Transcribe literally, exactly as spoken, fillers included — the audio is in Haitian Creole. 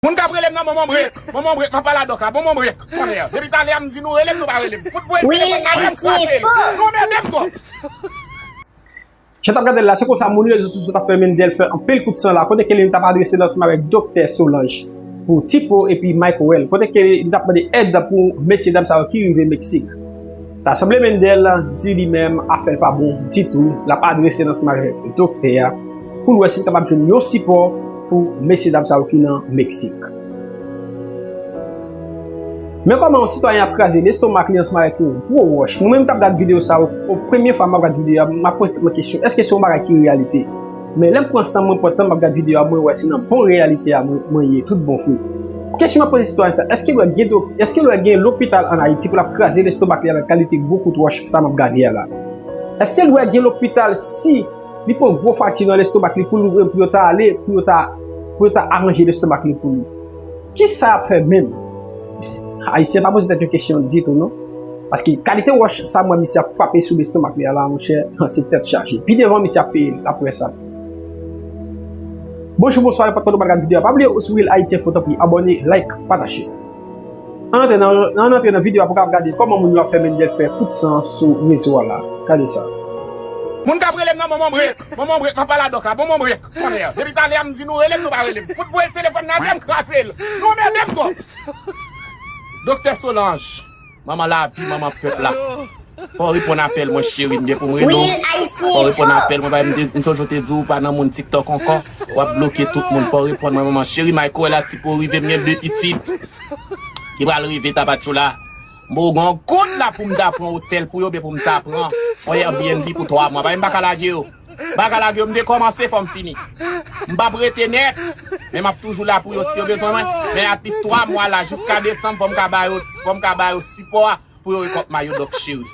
Moun k ap rele m nan, bon, bon, brek. Bon, bon, brek. M ap pale a dòk la. Bon, bon, brek. Konnen, depi talè a m di nou rele m, nou pa rele m. Fout voye telefòn nan, m kraze l. Nou anmède m twòp. Jan t ap gade l la, se konsa moun rezo sosyo t ap fè Mendel fè anpil kout san la, kote ke li t ap adrese l ansanm avèk Doktè Solange pou Tipo epi Mike Well, kote ke li t ap mande èd pou mesye dam sa yo ki rive Meksik. Sa sanble Mendel di li menm afè l pa bon ditou, l ap adrese l ansanm avèk doktè a pou l wè si l kapab jwenn yon sipò pou mesye dam sa yo ki nan Meksik. Men kòman yon sitwayen ap kraze lestomak li ansanm avèk yon gwo wòch? Mwen menm m t ap gad videyo sa yo, premye fwa m ap gad videyo a, m ap poze tèt mwen kesyon, èske se yon bagay ki reyalite? Men lè m pran san mwen, pran tan m ap gad videyo a, mwen wè se nan bon reyalite a mwen, mwen ye, tout bon vre. Kesyon m ap poze sitwayen sa, èske l wè gen do, èske l wè gen lopital ann Ayiti pou l ap kraze lestomak li avèk kalite gwo kout wòch sa m ap gade a la? Èske l wè gen lopital si li pran gwo frakti nan lestomak li pou l, pou yo ta ale, pou yo ta, pou yo ta aranje lestomak li pou li? Kisa y ap fè menm? Ayisyen pa poze tèt yo kesyon ditou non. Paske kalite wòch sa m wè misye ap frape sou lestomak li a la, monchè, se tèt chaje. Pi devan misye ap peye l, l ap wè sa. Bonjou, bonswa, nenpòt kote w pral gad videyo a, pa bliye ou sou Real Haitian Info, tanpri abòne, like, pataje. Ann antre nan, ann antre nan videyo a pou w kapab gade kòman moun yo ap fè Mendel fè kout san sou rezo a la. Gade sa. Moun k ap rele m nan, bon, bon, brek. Bon, bon, brek. M ap pale a dòk la. Bon, bon, brek. Konnen, depi talè a m di nou rele m, nou pa rele m. Fout voye telefòn nan, m kraze l. Nou anmède m twòp. Doktè Solange, manman lavi, manman pèp la. Fò w reponn apèl mwen, cheri, m gen pou m rele w. Fò w reponn apèl mwen, paske m te, m sonje w te di w pa nan mond TikTok ankò. W ap bloke tout moun. Fò w reponn mwen, manman cheri. Michael a Tipo rive, m gen de pitit ki pral rive Tapachula. M ba w gen yon goud la pou m ta pran otèl pou yo, oubyen pou m ta pran yon Airbnb pou twa mwa. Paske m pa ka lage yo. M pa ka lage yo, m te kòmanse, fò m fini. M p ap rete nèt, men m ap toujou la pou yo si yo bezwen mwen. Men at least twa mwa la, jiska desanm, fò m ka ba yo, fò m ka ba yo sipò a pou yo rekòt mayo dòk cheri.